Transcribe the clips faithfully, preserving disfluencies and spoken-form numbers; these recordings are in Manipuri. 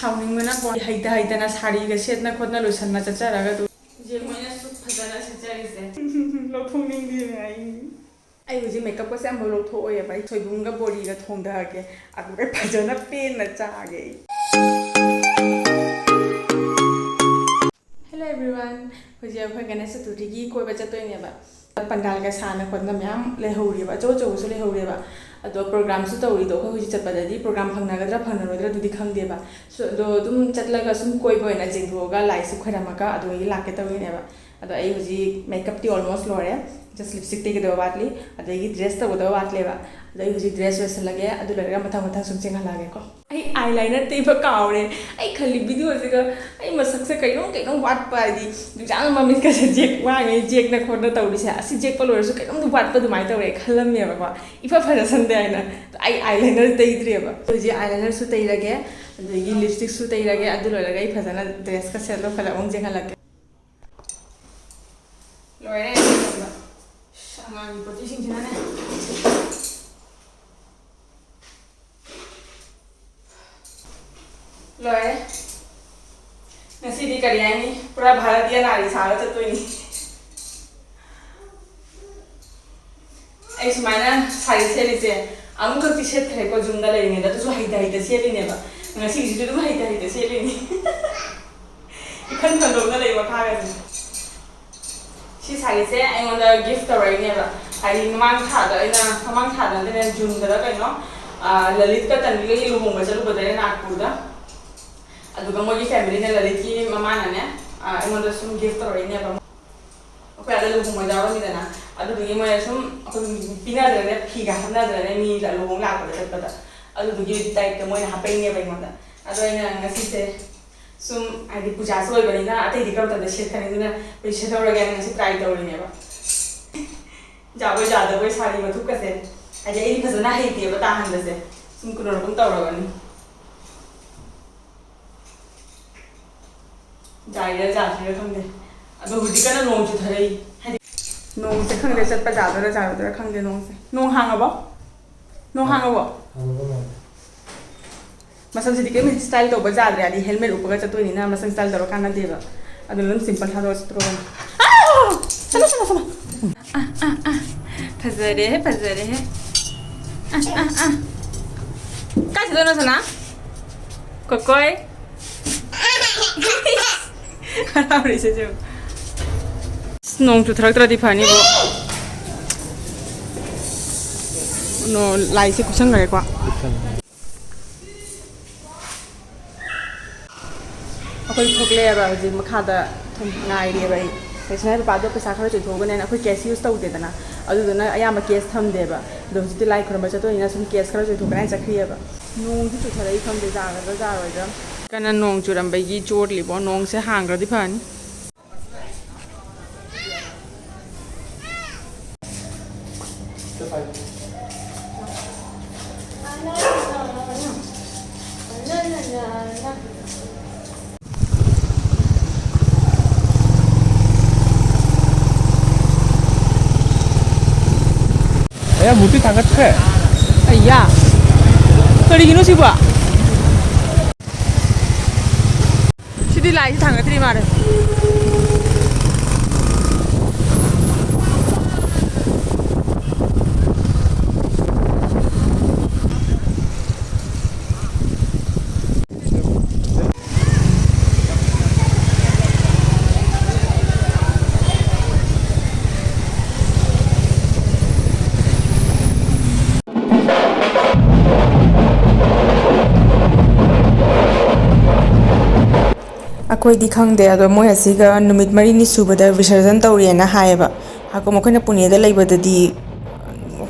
ꯁꯥꯎꯅꯤꯡꯕꯅꯀꯣ, ꯍꯩꯇ ꯍꯩꯇꯅ ꯁꯥꯔꯤꯒ ꯁꯦꯠꯅ ꯈꯣꯠꯅ ꯂꯣꯏꯁꯟꯕ ꯆꯠꯆꯔꯒ ꯑꯗꯨ ꯏꯆꯦ ꯃꯣꯏꯅꯁꯨ ꯐꯖꯅ ꯁꯦꯠꯆꯔꯤꯁꯦ꯫ ꯂꯧꯊꯣꯛꯅꯤꯡꯗꯦꯅꯦ ꯑꯩ꯫ ꯑꯩ ꯍꯧꯖꯤꯛ ꯃꯦꯀꯞꯀꯁꯦ ꯑꯃꯐꯥꯎ ꯂꯧꯊꯣꯛꯑꯣꯏꯕ꯫ ꯑꯩ ꯁꯣꯏꯕꯨꯝꯒ ꯕꯣꯔꯤꯒ ꯊꯣꯡꯊꯔꯒꯦ, ꯑꯗꯨꯒ ꯐꯖꯅ ꯄꯦꯟꯅ ꯆꯥꯒꯦ ꯑꯩ꯫ Hello everyone, ꯍꯧꯖꯤꯛ ꯑꯩꯈꯣꯏ ꯒꯅꯦꯁ ꯆꯇꯨꯔꯊꯤꯒꯤ ꯀꯣꯏꯕ ꯆꯠꯇꯣꯏꯅꯦꯕ꯫ ꯄꯟꯗꯥꯜꯒ ꯁꯥꯅ ꯈꯣꯠꯅ ꯃꯌꯥꯝ ꯂꯩꯍꯧꯔꯤꯕ, ꯑꯆꯧ ꯑꯆꯧꯕꯁꯨ ꯂꯩꯍꯧꯔꯤꯕ꯫ ꯑꯗꯣ ꯄ꯭ꯔꯣꯒ꯭ꯔꯥꯝꯁꯨ ꯇꯧꯔꯤꯗꯣ ꯑꯩꯈꯣꯏ ꯍꯧꯖꯤꯛ ꯆꯠꯄꯗꯗꯤ ꯄ꯭ꯔꯣꯒ꯭ꯔꯥꯝ ꯐꯪꯅꯒꯗ꯭ꯔꯥ ꯐꯪꯅꯔꯣꯏꯗ꯭ꯔꯥ ꯑꯗꯨꯗꯤ ꯈꯪꯗꯦꯕ꯫ ꯁꯨ-, ꯑꯗꯣ ꯑꯗꯨꯝ ꯆꯠꯂꯒ ꯁꯨꯝ ꯀꯣꯏꯕ ꯑꯣꯏꯅ ꯆꯦꯡꯊꯣꯛꯑꯒ ꯂꯥꯏꯁꯨ ꯈꯣꯏꯔꯝꯃꯒ ꯑꯗꯨꯗꯒꯤ ꯂꯥꯛꯀꯦ ꯇꯧꯔꯤꯅꯦꯕ꯫ ꯑꯗꯣ ꯑꯩ ꯍꯧꯖꯤꯛ ꯃꯦꯀꯞꯇꯤ almost ꯂꯣꯏꯔꯦ, just ꯂꯤꯞꯁꯇꯤꯛ ꯇꯩꯒꯗꯕ ꯋꯥꯠꯂꯤ, ꯑꯗꯒꯤ ꯗ꯭ꯔꯦꯁ ꯇꯧꯒꯗꯕ ꯋꯥꯠꯂꯦꯕ꯫ ꯑꯗꯣ ꯑꯩ ꯍꯧꯖꯤꯛ ꯗ꯭ꯔꯦꯁ ꯂꯣꯏꯁꯤꯜꯂꯒꯦ, ꯑꯗꯨ ꯂꯣꯏꯔꯒ ꯃꯊꯪ ꯃꯊꯪ ꯁꯨꯝ ꯆꯦꯟꯍꯜꯂꯛꯑꯒꯦꯀꯣ꯫ ꯑꯩ ꯑꯥꯏ ꯂꯥꯏꯅꯔ ꯇꯩꯕ ꯀꯥꯎꯔꯦ꯫ ꯑꯩ ꯈꯜꯂꯤ ꯚꯤꯗꯤꯑꯣꯁꯤꯒ ꯑꯩ ꯃꯁꯛꯁꯦ ꯀꯩꯅꯣꯝ ꯀꯩꯅꯣꯝ ꯋꯥꯠꯄ, ꯍꯥꯏꯗꯤ ꯗꯨꯖꯥꯅ ꯃꯃꯤꯠꯀꯁꯦ ꯖꯦꯛ ꯋꯥꯉꯩ ꯖꯦꯛꯅ ꯈꯣꯠꯅ ꯇꯧꯔꯤꯁꯦ, ꯑꯁꯤ ꯖꯦꯛꯄ ꯂꯣꯏꯔꯁꯨ ꯀꯩꯅꯣꯝꯗꯤ ꯋꯥꯠꯄ ꯑꯗꯨꯃꯥꯏꯅ ꯇꯧꯔꯦ ꯈꯜꯂꯝꯃꯦꯕꯀꯣ꯫ ꯏꯐ ꯐꯖꯁꯟꯗꯦ ꯍꯥꯏꯅ꯫ ꯑꯩ ꯑꯥꯏ ꯂꯥꯏꯅꯔ ꯇꯩꯗ꯭ꯔꯤꯑꯕ꯫ ꯍꯧꯖꯤꯛ ꯑꯥꯏ ꯂꯥꯏꯅꯔꯁꯨ ꯇꯩꯔꯒꯦ, ꯑꯗꯒꯤ ꯂꯤꯞꯁꯇꯤꯛꯁꯨ ꯇꯩꯔꯒꯦ, ꯑꯗꯨ ꯂꯣꯏꯔꯒ ꯑꯩ ꯐꯖꯅ ꯗ꯭ꯔꯦꯁꯀ ꯁꯦꯠ ꯇꯧꯈꯠꯂꯒ ꯑꯃꯨꯛ ꯆꯦꯟꯍꯜꯂꯛꯀꯦ꯫ ꯂꯣꯏꯔꯦ꯫ ꯑꯁ, ꯑꯉꯥꯡꯒꯤ ꯄꯣꯠꯆꯩꯁꯤꯡꯁꯤꯅꯅꯦ꯫ ꯂꯣꯏꯔꯦ꯫ ꯉꯁꯤꯗꯤ ꯀꯔꯤ ꯍꯥꯏꯅꯤ? ꯄꯨꯔꯥ ꯚꯥꯔꯠꯇꯤꯌꯥ ꯅꯥꯔꯤ ꯁꯥꯔ ꯆꯠꯇꯣꯏꯅꯤ꯫ ꯑꯩ ꯁꯨꯃꯥꯏꯅ ꯁꯥꯔꯤ ꯁꯦꯠꯂꯤꯁꯦ ꯑꯃꯨꯛꯈꯛꯇꯤ ꯁꯦꯠꯈ꯭ꯔꯦꯀꯣ, ꯌꯨꯝꯗ ꯂꯩꯔꯤꯉꯩꯗ꯫ ꯑꯗꯨꯁꯨ ꯍꯩꯇ ꯍꯩꯇ ꯁꯦꯠꯂꯤꯅꯦꯕ꯫ ꯉꯁꯤꯒꯤꯁꯤꯁꯨ ꯑꯗꯨꯝ ꯍꯩꯇ ꯍꯩꯇ ꯁꯦꯠꯂꯤꯅꯤ꯫ ꯏꯈꯟ ꯈꯟꯗꯣꯛꯅ ꯂꯩ ꯃꯈꯥꯒꯁꯦ꯫ ꯁꯤ ꯁꯥꯔꯤꯁꯦ ꯑꯩꯉꯣꯟꯗ ꯒꯤꯐ ꯇꯧꯔꯛꯏꯅꯦꯕ꯫ ꯍꯥꯏꯗꯤ ꯃꯃꯥꯡ ꯊꯥꯗ ꯑꯩꯅ, ꯃꯃꯥꯡ ꯊꯥꯗ ꯅꯠꯇꯦꯅꯦ, ꯖꯨꯟꯗꯔ ꯀꯩꯅꯣ, ꯑ, ꯂꯂꯤꯠꯀ ꯇꯟꯕꯤꯒꯒꯤ ꯂꯨꯍꯣꯡꯕ ꯆꯠꯂꯨꯕꯗ ꯑꯩꯅ ꯅꯥꯒꯄꯨꯔꯗ꯫ ꯑꯗꯨꯒ ꯃꯣꯏꯒꯤ ꯐꯦꯃꯤꯂꯤꯅ, ꯂꯂꯤꯠꯀꯤ ꯃꯃꯥꯅꯅꯦ, ꯑ, ꯑꯩꯉꯣꯟꯗ ꯁꯨꯝ ꯒꯤꯐ ꯇꯧꯔꯛꯏꯅꯦꯕ꯫ ꯑꯩꯈꯣꯏ ꯑꯥꯗ ꯂꯨꯍꯣꯡꯕ ꯌꯥꯎꯔꯝꯃꯤꯗꯅ, ꯑꯗꯨꯗꯨꯒꯤ ꯃꯣꯏꯅ ꯁꯨꯝ ꯑꯩꯈꯣꯏ ꯄꯤꯅꯗ꯭ꯔꯅꯦ, ꯐꯤꯒ ꯍꯥꯞꯅꯗ꯭ꯔꯅꯦ, ꯃꯤ ꯂꯨꯍꯣꯡ ꯂꯥꯛꯄꯗ ꯆꯠꯄꯗ꯫ ꯑꯗꯨꯗꯨꯒꯤ ꯇꯥꯏꯞꯇ ꯃꯣꯏꯅ ꯍꯥꯞꯄꯛꯏꯅꯦꯕ ꯑꯩꯉꯣꯟꯗ꯫ ꯑꯗꯣ ꯑꯩꯅ ꯉꯁꯤꯁꯦ ꯁꯨꯝ, ꯍꯥꯏꯗꯤ, ꯄꯨꯖꯥꯁꯨ ꯑꯣꯏꯕꯅꯤꯅ ꯑꯇꯩꯗꯤ ꯀꯔꯝ ꯃꯇꯝꯗ ꯁꯦꯠꯀꯅꯤ, ꯑꯗꯨꯅ ꯑꯩ ꯁꯦꯠꯍꯧꯔꯒꯦꯅ ꯉꯁꯤ ꯇ꯭ꯔꯥꯏ ꯇꯧꯔꯤꯅꯦꯕ꯫ ꯌꯥꯕꯣꯏ ꯌꯥꯗꯕꯣꯏ ꯁꯥꯔꯤ ꯃꯊꯨꯞꯀꯁꯦ, ꯍꯥꯏꯗꯤ, ꯑꯩꯗꯤ ꯐꯖꯅ ꯍꯩꯇꯦꯕ ꯇꯥꯍꯟꯕꯁꯦ, ꯁꯨꯝ ꯀꯩꯅꯣ ꯀꯨꯝ ꯇꯧꯔꯕꯅꯤ꯫ ꯌꯥꯏꯔ ꯌꯥꯗ꯭ꯔꯤꯔ ꯈꯪꯗꯦ꯫ ꯑꯗꯣ ꯍꯧꯖꯤꯛ ꯀꯟꯅ ꯅꯣꯡ ꯆꯨꯊꯔꯛꯏ꯫ ꯍꯥꯏꯗꯤ ꯅꯣꯡꯁꯦ ꯈꯪꯗꯦ ꯆꯠꯄ ꯌꯥꯗꯣꯏꯔꯥ ꯌꯥꯔꯣꯏꯗꯣꯏꯔꯥ ꯈꯪꯗꯦ ꯅꯣꯡꯁꯦ꯫ ꯅꯣꯡ ꯍꯥꯡꯉꯕꯣ? ꯅꯣꯡ ꯍꯥꯡꯉꯕꯣ? ꯍꯥꯡꯉꯕ ꯃꯥꯜꯂꯦ꯫ ꯃꯁꯝꯁꯤꯗꯤ ꯀꯔꯤꯝ ꯁ꯭ꯇꯥꯏꯜ ꯇꯧꯕ ꯌꯥꯗ꯭ꯔꯦ, ꯍꯥꯏꯗꯤ ꯍꯦꯜꯃꯦꯠ ꯎꯞꯄꯒ ꯆꯠꯇꯣꯏꯅꯤꯅ ꯃꯁꯝ ꯁ꯭ꯇꯥꯏꯜ ꯇꯧꯔ ꯀꯥꯟꯅꯗꯦꯕ꯫ ꯑꯗꯨꯅ ꯑꯗꯨꯝ ꯁꯤꯝꯄꯜ ꯊꯥꯗꯣꯛꯑ ꯆꯠꯇ꯭ꯔꯣꯕꯅꯤ꯫ ꯑꯥ! ꯁꯅꯥ, ꯁꯅꯥ, ꯁꯅꯥ! ꯑꯥ, ꯑꯥ, ꯑꯥ! ꯐꯖꯔꯦꯍꯦ, ꯐꯖꯔꯦꯍꯦ! ꯑꯥ, ꯑꯥ, ꯑꯥ! ꯀꯥꯏ ꯆꯠꯇꯣꯏꯅꯣ, ꯁꯅꯥ? ꯀꯣꯀꯣꯏ? ꯍꯔꯥꯎꯔꯤꯁꯦ ꯌꯦꯡꯉꯨ꯫ ꯑꯁ, ꯅꯣꯡ ꯆꯨꯊꯔꯛꯇ꯭ꯔꯗꯤ ꯐꯅꯤꯕꯣ꯫ ꯅꯣ-, ꯂꯥꯏꯁꯦ ꯀꯨꯞꯁꯟꯈ꯭ꯔꯦꯀꯣ꯫ ꯑꯩꯈꯣꯏ ꯊꯣꯛꯂꯛꯑꯦꯕ ꯍꯧꯖꯤꯛ ꯃꯈꯥꯗ ꯊꯨꯝ ꯉꯥꯏꯔꯤꯑꯕ ꯑꯩ꯫ ꯀꯩꯁꯨ ꯍꯥꯏ ꯄꯄꯥꯗꯣ ꯄꯩꯁꯥ ꯈꯔ ꯆꯣꯏꯊꯣꯛꯑꯒꯅꯦꯅ ꯑꯩꯈꯣꯏ ꯀꯦꯁ ꯌꯨꯁ ꯇꯧꯗꯦꯗꯅ, ꯑꯗꯨꯗꯨꯅ ꯑꯌꯥꯝꯕ ꯀꯦꯁ ꯊꯝꯗꯦꯕ꯫ ꯑꯗꯣ ꯍꯧꯖꯤꯛꯇꯤ ꯂꯥꯏ ꯈꯨꯔꯨꯝꯕ ꯆꯠꯇꯣꯏꯅꯤꯅ ꯁꯨꯝ ꯀꯦꯁ ꯈꯔ ꯆꯣꯏꯊꯣꯛꯀꯦꯅ ꯍꯥꯏꯅ ꯆꯠꯈ꯭ꯔꯤꯑꯕ꯫ ꯅꯣꯡꯗꯤ ꯆꯨꯊꯔꯛꯏ ꯈꯪꯗꯦ ꯌꯥꯒꯗ꯭ꯔꯥ ꯌꯥꯔꯣꯏꯗ꯭ꯔꯥ꯫ ꯀꯟꯅ ꯅꯣꯡ ꯆꯨꯔꯝꯕꯒꯤ ꯆꯣꯠꯂꯤꯕꯣ, ꯅꯣꯡꯁꯦ ꯍꯥꯡꯈ꯭ꯔꯗꯤ ꯐꯅꯤ꯫ ꯑꯌꯥ, ꯃꯨꯔꯇꯤ ꯊꯥꯡꯒꯠꯈ꯭ꯔꯦ꯫ ꯑꯌꯥ, ꯀꯔꯤꯒꯤꯅꯣ ꯁꯤꯕꯣ? ꯁꯤꯗꯤ ꯂꯥꯏꯁꯤ ꯊꯥꯡꯒꯠꯇ꯭ꯔꯤ ꯃꯥꯜꯂꯦ꯫ ꯑꯩꯈꯣꯏꯗꯤ ꯈꯪꯗꯦ, ꯑꯗꯣ ꯃꯣꯏ ꯑꯁꯤꯒ ꯅꯨꯃꯤꯠ ꯃꯔꯤꯅꯤ ꯁꯨꯕꯗ ꯕꯤꯁꯔꯖꯟ ꯇꯧꯔꯦꯅ ꯍꯥꯏꯌꯦꯕ꯫ ꯍꯥꯀꯨꯝ ꯑꯩꯈꯣꯏꯅ ꯄꯨꯅꯦꯗ ꯂꯩꯕꯗꯗꯤ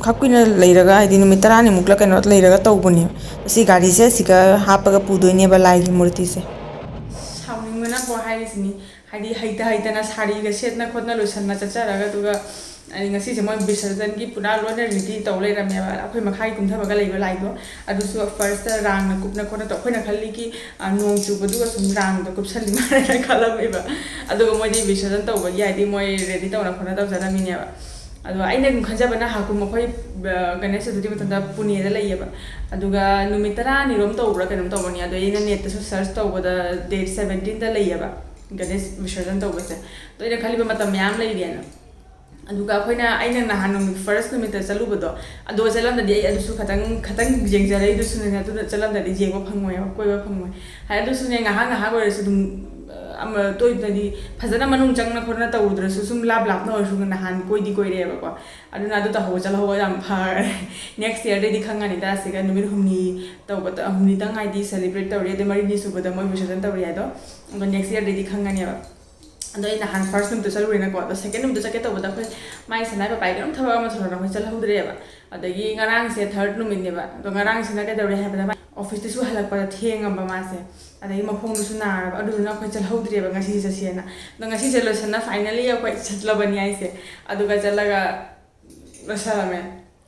ꯈꯛ ꯀꯨꯏꯅ ꯂꯩꯔꯒ, ꯍꯥꯏꯗꯤ ꯅꯨꯃꯤꯠ ꯇꯔꯥꯅꯤꯃꯨꯛꯂ ꯀꯩꯅꯣ ꯂꯩꯔꯒ ꯇꯧꯕꯅꯦ꯫ ꯁꯤ ꯒꯥꯔꯤꯁꯦ ꯑꯁꯤꯒ ꯍꯥꯞꯄꯒ ꯄꯨꯗꯣꯏꯅꯦꯕ ꯂꯥꯏꯒꯤ ꯃꯨꯔꯇꯤꯁꯦ꯫ ꯁꯥꯎꯅꯤꯡꯕꯅꯀꯣ ꯍꯥꯏꯔꯤꯁꯤꯅꯤ꯫ ꯍꯥꯏꯗꯤ ꯍꯩꯇ ꯍꯩꯇꯅ ꯁꯥꯔꯤꯒ ꯁꯦꯠꯅ ꯈꯣꯠꯅ ꯂꯣꯏꯁꯟꯅ ꯆꯠꯆꯔꯒ, ꯑꯗꯨꯒ ꯑꯩ ꯉꯁꯤꯁꯦ ꯃꯣꯏ ꯕꯤꯁꯔꯖꯟꯒꯤ ꯄꯨꯔꯥ ꯂꯣꯏꯅ ꯔꯦꯗꯤ ꯇꯧ ꯂꯩꯔꯝꯃꯦꯕ꯫ ꯑꯩꯈꯣꯏ ꯃꯈꯥꯒꯤ ꯀꯨꯝꯊꯕꯒ ꯂꯩꯕ ꯂꯥꯏꯗꯣ, ꯑꯗꯨꯁꯨ ꯐꯥꯔꯁꯇ ꯔꯥꯡꯅ ꯀꯨꯞꯅ ꯈꯣꯠꯅ ꯇꯧ-, ꯑꯩꯈꯣꯏꯅ ꯈꯜꯂꯤ ꯀꯤ, ꯑ, ꯅꯣꯡ ꯆꯨꯕꯗꯨꯒ ꯁꯨꯝ ꯔꯥꯡꯗꯣ ꯀꯨꯞꯁꯜꯂꯤ ꯃꯥꯜꯂꯦꯅ ꯈꯜꯂꯝꯃꯦꯕ꯫ ꯑꯗꯨꯒ ꯃꯣꯏꯗꯤ ꯕꯤꯁꯔꯖꯟ ꯇꯧꯕꯒꯤ ꯍꯥꯏꯗꯤ ꯃꯣꯏ ꯔꯦꯗꯤ ꯇꯧꯅ ꯈꯣꯠꯅ ꯇꯧꯖꯔꯝꯃꯤꯅꯦꯕ꯫ ꯑꯗꯣ ꯑꯩꯅ ꯑꯗꯨꯝ ꯈꯟꯖꯕꯅ ꯍꯥꯀꯨꯝ ꯑꯩꯈꯣꯏ, ꯑ, ꯒꯅꯦꯁ ꯆꯇꯨꯔꯊꯤ ꯃꯇꯝꯗ ꯄꯨꯅꯦꯗ ꯂꯩꯌꯦꯕ꯫ ꯑꯗꯨꯒ ꯅꯨꯃꯤꯠ ꯇꯔꯥꯅꯤꯔꯣꯝ ꯇꯧꯕ꯭ꯔꯥ ꯀꯩꯅꯣꯝ ꯇꯧꯕꯅꯤ꯫ ꯑꯗꯣ ꯑꯩꯅ ꯅꯦꯠꯇꯁꯨ ꯁꯔꯆ ꯇꯧꯕꯗ ꯗꯦꯠ ꯁꯕꯦꯟꯇꯤꯟꯗ ꯂꯩꯌꯦꯕ ꯒꯅꯦꯁ ꯕꯤꯁꯔꯖꯟ ꯇꯧꯕꯁꯦ꯫ ꯑꯗꯣ ꯑꯩꯅ ꯈꯜꯂꯤꯕ ꯃꯇꯝ ꯃꯌꯥꯝ ꯂꯩꯔꯤꯑꯅ꯫ ꯑꯗꯨꯒ ꯑꯩꯈꯣꯏꯅ, ꯑꯩꯅ ꯅꯍꯥꯟ ꯅꯨꯃꯤꯠ ꯐꯥꯔꯁ ꯅꯨꯃꯤꯠꯇ ꯆꯠꯂꯨꯕꯗꯣ, ꯑꯗꯣ ꯆꯠꯂꯝꯗꯗꯤ ꯑꯩ ꯑꯗꯨꯁꯨ ꯈꯇꯪ, ꯈꯇꯪ ꯌꯦꯡꯖꯔꯛꯏꯗꯨꯁꯨꯅꯦ, ꯑꯗꯨꯗ ꯆꯠꯂꯝꯗꯗꯤ ꯌꯦꯡꯕ ꯐꯪꯉꯣꯏꯕ, ꯀꯣꯏꯕ ꯐꯪꯉꯣꯏ꯫ ꯍꯥꯏ, ꯑꯗꯨꯁꯨꯅꯦ, ꯉꯥꯏꯍꯥꯛ ꯉꯥꯏꯍꯥꯛ ꯑꯣꯏꯔꯁꯨ ꯑꯗꯨꯝ, ꯑꯃ, ꯇꯣꯏꯗꯅꯗꯤ ꯐꯖꯅ ꯃꯅꯨꯡ ꯆꯪꯅ ꯈꯣꯠꯅ ꯇꯧꯔꯨꯗ꯭ꯔꯁꯨ, ꯁꯨꯝ ꯂꯥꯞ ꯂꯥꯞꯅ ꯑꯣꯏꯔꯁꯨ ꯅꯍꯥꯟ ꯀꯣꯏꯗꯤ ꯀꯣꯏꯔꯛꯑꯦꯕꯀꯣ꯫ ꯑꯗꯨꯅ ꯑꯗꯨ ꯇꯧꯍꯧꯕ ꯆꯠꯍꯧꯕ ꯌꯥꯝ ꯐꯔꯦ꯫ ꯅꯦꯛꯁ ꯌꯔꯗꯩꯗꯤ ꯈꯪꯉꯅꯤꯗ, ꯑꯁꯤꯒ ꯅꯨꯃꯤꯠ ꯍꯨꯝꯅꯤ ꯇꯧꯕꯗ, ꯍꯨꯝꯅꯤꯇꯪ ꯍꯥꯏꯗꯤ ꯁꯦꯂꯦꯕ꯭ꯔꯦꯠ ꯇꯧꯔꯤ, ꯑꯗꯩ ꯃꯔꯤꯅꯤ ꯁꯨꯕꯗ ꯃꯣꯏ ꯕꯤꯁꯔꯖꯟ ꯇꯧꯔꯤ ꯍꯥꯏꯗꯣ꯫ ꯑꯗꯣ ꯅꯦꯛꯁ ꯌꯔꯗꯩꯗꯤ ꯈꯪꯉꯅꯦꯕ꯫ ꯑꯗꯣ ꯑꯩ ꯅꯍꯥꯟ ꯐꯥꯔꯁ ꯅꯨꯃꯤꯠꯇ ꯆꯠꯂꯨꯔꯦꯅꯀꯣ, ꯑꯗꯣ ꯁꯦꯀꯦꯟ ꯅꯨꯃꯤꯠꯇ ꯆꯠꯀꯦ ꯇꯧꯕꯗ ꯑꯩꯈꯣꯏ ꯃꯥꯏ ꯁꯅꯥꯏ ꯄꯥꯄꯥꯏ ꯀꯩꯅꯣꯝ ꯊꯕꯛ ꯑꯃ ꯊꯣꯛꯂꯛꯇꯅ ꯑꯩꯈꯣꯏ ꯆꯠꯍꯧꯗ꯭ꯔꯦꯕ꯫ ꯑꯗꯒꯤ ꯉꯔꯥꯡꯁꯦ ꯊꯥꯔꯠ ꯅꯨꯃꯤꯠꯅꯦꯕ꯫ ꯑꯗꯣ ꯉꯔꯥꯡꯁꯤꯅ ꯀꯩꯗꯧꯔꯦ ꯍꯥꯏꯕꯗ, ꯃꯥ ꯑꯣꯐꯤꯁꯇꯁꯨ ꯍꯜꯂꯛꯄꯗ ꯊꯦꯡꯉꯕ ꯃꯥꯁꯦ, ꯑꯗꯒꯤ ꯃꯈꯣꯡꯗꯨꯁꯨ ꯅꯥꯔꯕ, ꯑꯗꯨꯗꯨꯅ ꯑꯩꯈꯣꯏ ꯆꯠꯍꯧꯗ꯭ꯔꯦꯕ ꯉꯁꯤꯁꯦ ꯆꯠꯁꯦꯅ꯫ ꯑꯗꯣ ꯉꯁꯤꯁꯦ ꯂꯣꯏꯁꯟꯅ ꯐꯥꯏꯅꯦꯜꯂꯤ ꯑꯩꯈꯣꯏ ꯆꯠꯂꯕꯅꯤ ꯍꯥꯏꯁꯦ꯫ ꯑꯗꯨꯒ ꯆꯠꯂꯒ ꯂꯣꯏꯁꯜꯂꯝꯃꯦ꯫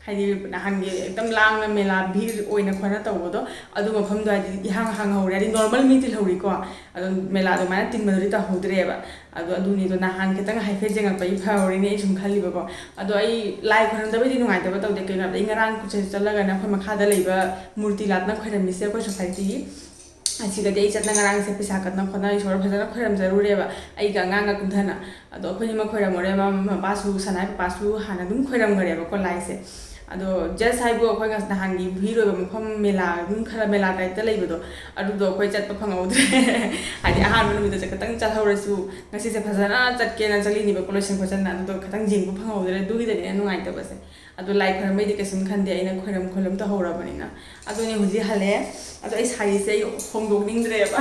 ꯍꯥꯏꯗꯤ ꯅꯍꯥꯟꯒꯤ ꯑꯦꯛꯗꯝ ꯂꯥꯡꯅ ꯃꯦꯂꯥ ꯚꯤꯔ ꯑꯣꯏꯅ ꯈꯣꯠꯅ ꯇꯧꯕꯗꯣ, ꯑꯗꯨ ꯃꯐꯝꯗꯣ ꯍꯥꯏꯗꯤ ꯏꯍꯥꯡ ꯍꯥꯡꯍꯧꯔꯦ, ꯍꯥꯏꯗꯤ ꯅꯣꯔꯃꯦꯜ ꯃꯤ ꯇꯤꯜꯍꯧꯔꯤꯀꯣ, ꯑꯗꯣ ꯃꯦꯂꯥ ꯑꯗꯨꯃꯥꯏꯅ ꯇꯤꯟꯕꯗꯨꯗꯤ ꯇꯧꯍꯧꯗ꯭ꯔꯦꯕ꯫ ꯑꯗꯣ ꯑꯗꯨꯅꯤꯗꯣ, ꯅꯍꯥꯟ ꯈꯤꯇꯪ ꯍꯥꯏꯐꯦꯠ ꯌꯦꯡꯉꯛꯄꯒꯤ ꯐꯍꯧꯔꯤꯅꯦ ꯑꯩ ꯁꯨꯝ ꯈꯜꯂꯤꯕꯀꯣ꯫ ꯑꯗꯣ ꯑꯩ ꯂꯥꯏ ꯈꯣꯏꯔꯝꯗꯕꯩꯗꯤ ꯅꯨꯡꯉꯥꯏꯇꯕ ꯇꯧꯗꯦ, ꯀꯩꯅꯣ ꯍꯥꯏꯕꯗ ꯑꯩ ꯉꯔꯥꯡ ꯀꯣꯏꯆꯠ ꯆꯠꯂꯒꯅ ꯑꯩꯈꯣꯏ ꯃꯈꯥꯗ ꯂꯩꯕ ꯃꯨꯔꯇꯤ ꯂꯥꯠꯅ ꯈꯣꯏꯔꯝꯃꯤꯁꯦ ꯑꯩꯈꯣꯏ ꯁꯣꯁꯥꯏꯇꯤꯒꯤ꯫ ꯑꯁꯤꯗꯗꯤ ꯑꯩ ꯆꯠꯅ ꯉꯔꯥꯡꯁꯦ ꯄꯩꯁꯥ ꯀꯠꯅ ꯈꯣꯠꯅ ꯏꯁꯣꯔ ꯐꯖꯅ ꯈꯣꯏꯔꯝꯖꯔꯨꯔꯦꯕ, ꯑꯩꯒ ꯑꯉꯥꯡꯒ ꯀꯨꯝꯊꯅ꯫ ꯑꯗꯣ ꯑꯩꯈꯣꯏꯅꯤꯃꯛ ꯈꯣꯏꯔꯝꯃꯨꯔꯦ, ꯃꯃꯥ ꯃꯄꯥꯁꯨ, ꯁꯅꯥꯏ ꯄꯄꯥꯁꯨ ꯍꯥꯟꯅ ꯑꯗꯨꯝ ꯈꯣꯏꯔꯝꯈ꯭ꯔꯦꯕꯀꯣ ꯂꯥꯏꯁꯦ꯫ ꯑꯗꯣ ꯖꯁ ꯍꯥꯏꯕꯨ ꯑꯩꯈꯣꯏ ꯉꯁ-, ꯅꯍꯥꯟꯒꯤ ꯚꯤꯔ ꯑꯣꯏꯕ ꯃꯐꯝ, ꯃꯦꯂꯥ ꯑꯗꯨꯝ ꯈꯔ ꯃꯦꯂꯥ ꯇꯥꯏꯞꯇ ꯂꯩꯕꯗꯣ, ꯑꯗꯨꯗꯣ ꯑꯩꯈꯣꯏ ꯆꯠꯄ ꯐꯪꯍꯧꯗ꯭ꯔꯦ꯫ ꯍꯥꯏꯗꯤ ꯑꯍꯥꯟꯕ ꯅꯨꯃꯤꯠꯇ ꯈꯤꯇꯪ ꯆꯠꯍꯧꯔꯁꯨ, ꯉꯁꯤꯁꯦ ꯐꯖꯅ ꯆꯠꯀꯦꯅ ꯆꯠꯂꯤꯅꯦꯕꯀꯣ, ꯂꯣꯏꯁꯟ ꯈꯣꯠꯆꯟꯅ, ꯑꯗꯨꯗꯣ ꯈꯤꯇꯪ ꯌꯦꯡꯕ ꯐꯪꯍꯧꯗ꯭ꯔꯦ, ꯑꯗꯨꯒꯤꯗꯅꯦ ꯑꯩꯅ ꯅꯨꯡꯉꯥꯏꯇꯕꯁꯦ꯫ ꯑꯗꯣ ꯂꯥꯏ ꯈꯣꯏꯔꯝꯕꯩꯗꯤ ꯀꯩꯁꯨꯝ ꯈꯟꯗꯦ, ꯑꯩꯅ ꯈꯣꯏꯔꯝ ꯈꯣꯏꯔꯝ ꯇꯧꯍꯧꯔꯕꯅꯤꯅ꯫ ꯑꯗꯨꯅꯦ ꯍꯧꯖꯤꯛ ꯍꯜꯂꯛꯑꯦ꯫ ꯑꯗꯣ ꯑꯩ ꯁꯥꯔꯤꯁꯦ ꯑꯩ ꯍꯣꯡꯗꯣꯛꯅꯤꯡꯗ꯭ꯔꯦꯕ꯫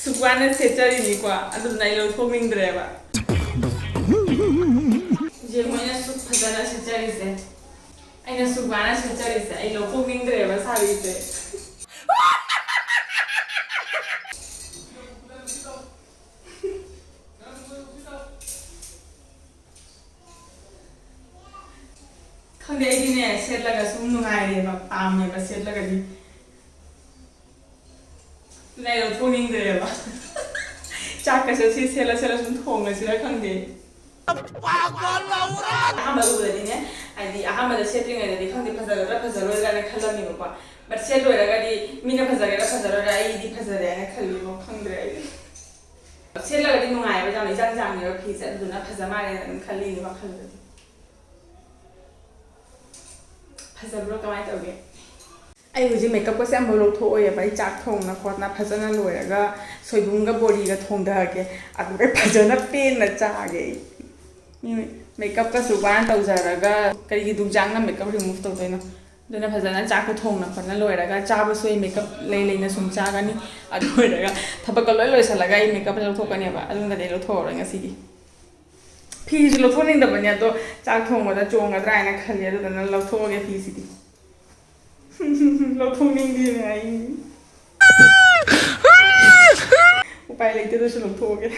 ꯁꯨꯛ ꯋꯥꯅ ꯁꯦꯠꯆꯔꯤꯅꯤꯀꯣ, ꯑꯗꯨꯗꯨꯅ ꯑꯩ ꯂꯧꯊꯣꯛꯅꯤꯡꯗ꯭ꯔꯦꯕ꯫ ꯌꯦꯡꯉꯣ, ꯑꯩꯅ ꯁꯨꯛ ꯐꯖꯅ ꯁꯦꯠꯆꯔꯤꯁꯦ, ꯑꯩꯅ ꯁꯨꯛ ꯋꯥꯅ ꯁꯦꯠꯆꯔꯤꯁꯦ, ꯑꯩ ꯂꯧꯊꯣꯛꯅꯤꯡꯗ꯭ꯔꯦꯕ ꯁꯥꯔꯤꯁꯦ꯫ ꯈꯪꯗꯦ, ꯑꯩꯗꯤꯅꯦ, ꯁꯦꯠꯂꯒ ꯁꯨꯝ ꯅꯨꯡꯉꯥꯏꯔꯦꯕ, ꯄꯥꯝꯃꯦꯕ ꯁꯦꯠꯂꯒꯗꯤ꯫ ꯑꯗꯨꯅ ꯑꯩ ꯂꯧꯊꯣꯛꯅꯤꯡꯗ꯭ꯔꯦꯕ꯫ ꯆꯥꯛꯀꯁꯦ ꯁꯤ ꯁꯦꯠꯂ ꯁꯦꯠꯂ ꯁꯨꯝ ꯊꯣꯡꯉꯁꯤꯔ ꯈꯪꯗꯦ꯫ ꯑꯍꯥꯟꯕ ꯎꯕꯗꯗꯤꯅꯦ, ꯍꯥꯏꯗꯤ ꯑꯍꯥꯟꯕꯗ ꯁꯦꯠꯇ꯭ꯔꯤꯉꯩꯗꯗꯤ ꯈꯪꯗꯦ, ꯐꯖꯒꯗ꯭ꯔꯥ ꯐꯖꯔꯣꯏꯗ꯭ꯔꯥꯅ ꯈꯜꯂꯝꯃꯦꯕꯀꯣ꯫ But ꯁꯦꯠ ꯂꯣꯏꯔꯒꯗꯤ ꯃꯤꯅ ꯐꯖꯒꯦꯔꯥ ꯐꯖꯔꯣꯏꯔꯥ ꯑꯩꯗꯤ ꯐꯖꯔꯦ ꯍꯥꯏꯅ ꯈꯜꯂꯤꯕꯣ, ꯈꯪꯗ꯭ꯔꯦ ꯑꯩꯗꯤ꯫ ꯁꯦꯠꯂꯒꯗꯤ ꯅꯨꯡꯉꯥꯏꯕ ꯌꯥꯝꯅ, ꯏꯆꯝ ꯆꯝꯃꯦꯕ ꯐꯤꯁꯦ, ꯑꯗꯨꯗꯨꯅ ꯐꯖ ꯃꯥꯜꯂꯦꯅ ꯑꯗꯨꯝ ꯈꯜꯂꯤꯅꯦ ꯋꯥꯈꯜꯗꯗꯤ꯫ ꯐꯖꯕ꯭ꯔꯣ? ꯀꯃꯥꯏꯅ ꯇꯧꯒꯦ? ꯑꯩ ꯍꯧꯖꯤꯛ makeupꯀꯁꯦ ꯑꯃꯐꯥꯎ ꯂꯧꯊꯣꯛꯑꯣꯏꯕ꯫ ꯑꯩ ꯆꯥꯛ ꯊꯣꯡꯅ ꯈꯣꯠꯅ ꯐꯖꯅ ꯂꯣꯏꯔꯒ ꯁꯣꯏꯕꯨꯝꯒ ꯕꯣꯔꯤꯒ ꯊꯣꯡꯊꯔꯒꯦ, ꯑꯗꯨꯒ ꯐꯖꯅ ꯄꯦꯟꯅ ꯆꯥꯒꯦ ꯑꯩ꯫ ꯃꯤ makeupꯀꯁꯨ ꯋꯥꯅ ꯇꯧꯖꯔꯒ ꯀꯔꯤꯒꯤ ꯗꯨꯡꯖꯥꯡꯅ makeup remove ꯇꯧꯗꯣꯏꯅꯣ? ꯑꯗꯨꯅ ꯐꯖꯅ ꯆꯥꯛꯇꯣ ꯊꯣꯡꯅ ꯈꯣꯠꯅ ꯂꯣꯏꯔꯒ, ꯆꯥꯕꯁꯨ ꯑꯩ makeup ꯂꯩ ꯂꯩꯅ ꯁꯨꯝ ꯆꯥꯒꯅꯤ꯫ ꯑꯗꯨ ꯂꯣꯏꯔꯒ ꯊꯕꯛꯀ ꯂꯣꯏ ꯂꯣꯏꯁꯤꯜꯂꯒ ꯑꯩ makeupꯁꯦ ꯂꯧꯊꯣꯛꯀꯅꯦꯕ꯫ ꯑꯗꯨꯅꯗꯤ ꯑꯩ ꯂꯧꯊꯣꯛꯑꯔꯣꯏ ꯉꯁꯤꯗꯤ꯫ ꯐꯤꯁꯨ ꯂꯧꯊꯣꯛꯅꯤꯡꯗꯕꯅꯦ, ꯑꯗꯣ ꯆꯥꯛ ꯊꯣꯡꯕꯗ ꯆꯣꯡꯒꯗ꯭ꯔꯥ ꯍꯥꯏꯅ ꯈꯜꯂꯤ, ꯑꯗꯨꯗꯨꯅ ꯂꯧꯊꯣꯛꯑꯒꯦ ꯐꯤꯁꯤꯗꯤ꯫ ꯂꯧꯊꯣꯛꯅꯤꯡꯗꯦꯅꯦ ꯑꯩ꯫ ꯎꯄꯥꯏ ꯂꯩꯇꯦ, ꯑꯗꯨꯁꯨ ꯂꯧꯊꯣꯛꯑꯒꯦ꯫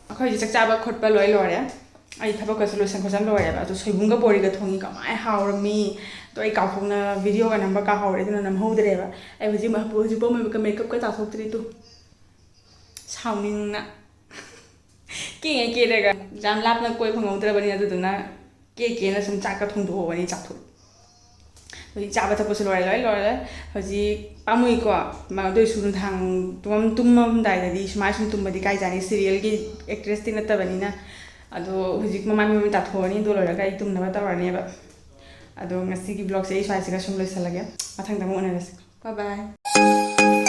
ꯑꯩꯈꯣꯏ ꯍꯧꯖꯤꯛ ꯆꯥꯛ ꯆꯥꯕ ꯈꯣꯠꯄ ꯂꯣꯏ ꯂꯣꯏꯔꯦ꯫ ꯑꯩ ꯊꯕꯛꯀꯁꯨ ꯂꯣꯏꯁꯟ ꯈꯣꯠꯆꯟ ꯂꯣꯏꯔꯦꯕ꯫ ꯑꯗꯣ ꯁꯣꯏꯕꯨꯝꯒ ꯕꯣꯔꯤꯒ ꯊꯣꯡꯉꯤ, ꯀꯃꯥꯏꯅ ꯍꯥꯎꯔꯝꯃꯤ? ꯑꯗꯣ ꯑꯩ ꯀꯥꯎꯊꯣꯛꯅ videoꯒ ꯅꯝꯕ ꯀꯥꯎꯍꯧꯔꯦ, ꯑꯗꯨꯅ ꯅꯝꯍꯧꯗ꯭ꯔꯦꯕ꯫ ꯑꯩ ꯍꯧꯖꯤꯛ, ꯍꯧꯖꯤꯛꯐꯥꯎ makeupꯀ ꯇꯥꯊꯣꯛꯇ꯭ꯔꯤ ꯇꯨ꯫ ꯁꯥꯎꯅꯤꯡꯅ꯫ ꯀꯦꯉꯩ ꯀꯦꯔꯒ ꯌꯥꯝ ꯂꯥꯞꯅ ꯀꯣꯏ ꯐꯪꯍꯧꯗ꯭ꯔꯕꯅꯤ, ꯑꯗꯨꯗꯨꯅ ꯀꯦ ꯀꯦꯅ ꯁꯨꯝ ꯆꯥꯛꯀ ꯊꯣꯡꯗꯣꯛꯍꯧꯕꯅꯤ, ꯆꯥꯛꯊꯣꯛ꯫ ꯍꯧꯖꯤꯛ ꯆꯥꯕ ꯊꯛꯄꯁꯨ ꯂꯣꯏꯔꯦ, ꯂꯣꯏ ꯂꯣꯏꯔꯦ꯫ ꯍꯧꯖꯤꯛ ꯄꯥꯝꯃꯨꯏꯀꯣ, ꯃ-, ꯑꯗꯨ ꯑꯣꯏꯁꯨ ꯅꯨꯡꯗꯥꯡ ꯇꯨꯝꯃꯝ-, ꯇꯨꯝꯃꯝꯗꯥꯏꯗꯗꯤ ꯁꯨꯃꯥꯏꯅ ꯁꯨꯝ ꯇꯨꯝꯕꯗꯤ ꯀꯥꯏ ꯆꯥꯅꯤ? Serialꯒꯤ actressꯇꯤ ꯅꯠꯇꯕꯅꯤꯅ꯫ ꯑꯗꯣ ꯍꯧꯖꯤꯛ ꯃꯃꯥꯏ ꯃꯃꯤꯠ ꯇꯥꯊꯣꯛꯑꯅꯤ, ꯑꯗꯨ ꯂꯣꯏꯔꯒ ꯑꯩ ꯇꯨꯝꯅꯕ ꯇꯧꯔꯅꯦꯕ꯫ ꯑꯗꯣ ꯉꯁꯤꯒꯤ vlogꯁꯦ ꯑꯩ ꯁ꯭ꯋꯥꯏꯁꯤꯒ ꯁꯨꯝ ꯂꯣꯏꯁꯤꯜꯂꯒꯦ, ꯃꯊꯪꯗ ꯑꯃꯨꯛ ꯎꯅꯔꯁꯤ꯫ Bye bye꯫